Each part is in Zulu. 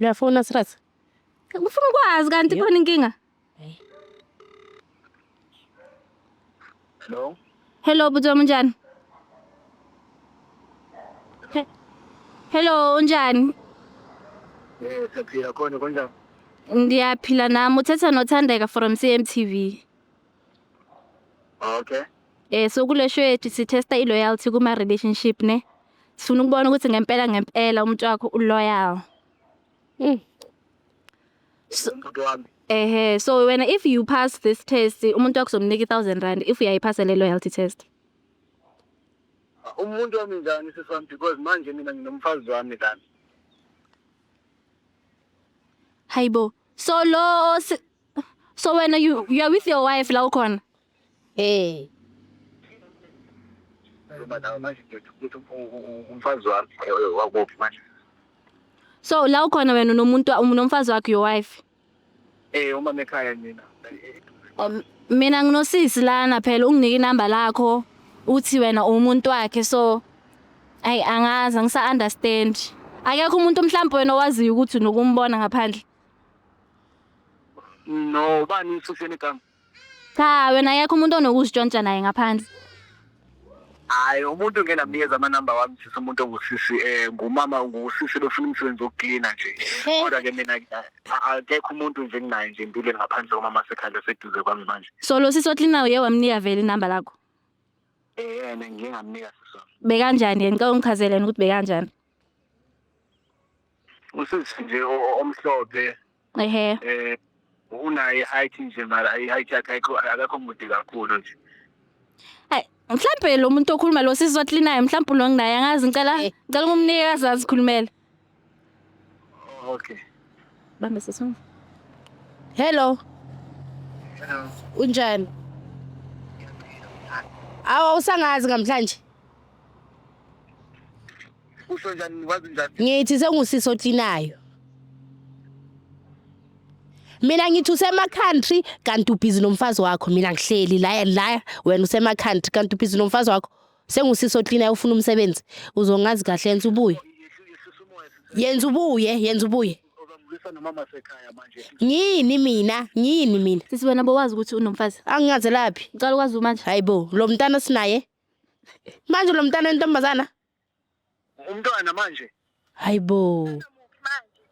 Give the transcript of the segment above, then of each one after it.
Uyafona Sras? Ufuna ukwazi kanti khona inkinga? Hello. Hello bhuti wami unjani? Hello unjani? Eh, siyaphila khona konjani? Ndiyaphila nami uthetha noThandeka from CMTV. Okay. So kule show yethu sithesta i-loyalty kuma relationship ne. Sifuna ukubona ukuthi ngempela ngempela umuntu wakho uloyal. Umuntu wami. Ehe, so wena if you pass this test, umuntu wakho uzomnika R1000 if uyayiphasa le loyalty test. Umuntu wami njani sisi wami because manje mina nginomfazi wami lana. Hayibo. So lo so wena you are with your wife la ukhona? Hey. Ngoba nawe manje ngiyothi ukuthi umfazi wami wakuphi manje? So la ukhona wena unomuntu unomfazi wakho your wife. Eh, uma ekhaya mina. Mina nginosisi lana phela unginike inamba lakho uthi wena umuntu wakhe so ayi angazi angisa understand. Akekho umuntu mhlawumbe wena owaziyo ukuthi unokumbona ngaphandle. No, ubani ususheni igama? Cha wena akekho umuntu onokuzitshontsha naye ngaphandle. Hayi, umuntu ngeke namnikeza amanamba wami sisi umuntu ongusisi ngumama ngusisi lofuna umsebenzi wokuklina nje. Kodwa ke mina akekho umuntu nje enginaye nje empilweni ngaphandle komama sekhaya seduze kwami manje. So lo sisi oklinayo uye wamnika vele inamba lakho. Eh, ngike ngamnika sisi wami. Bekanjani yena? Ngicela ungichazele yena ukuthi bekanjani. Usisi nje omhlophe Ehe. Unayo i-height nje mara i-height yakhe ayikho akekho mude kakhulu nje. Hayi, mhlambe lo muntu okhuluma lo sisi oklinayo mhlambe lo nginaye angazi ngicela ngicela ukumnika azazikhulumele. Okay. Bambe sisi. Hello. Hello. Unjani? Awu usangazi ngamhlanje. Usho njani wazi njani? Ngithi sengusisi oklinayo. Mina ngithi usema country kanti ubhizi nomfazi wakho mina ngihleli la la wena usema country kanti ubhizi nomfazi wakho sengusisi oklinayo ufuna umsebenzi uzongazi kahle yenza ubuye Yehlisa umoya sisi. yenza ubuye yenza ubuye Uzamlwisa nomama sekhaya manje. ngini mina ngini mina Sisi wena bowazi ukuthi unomfazi. angingazelaphi Ngicela ukwazi manje. hayibo lo mntana sinaye manje lo mntana wentombazana Umntwana manje. hayibo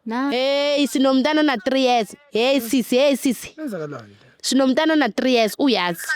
Na. hey sinomntana na 3 years hey sisi hey sisi Kwenzakalani? sinomntana na 3 years uyazi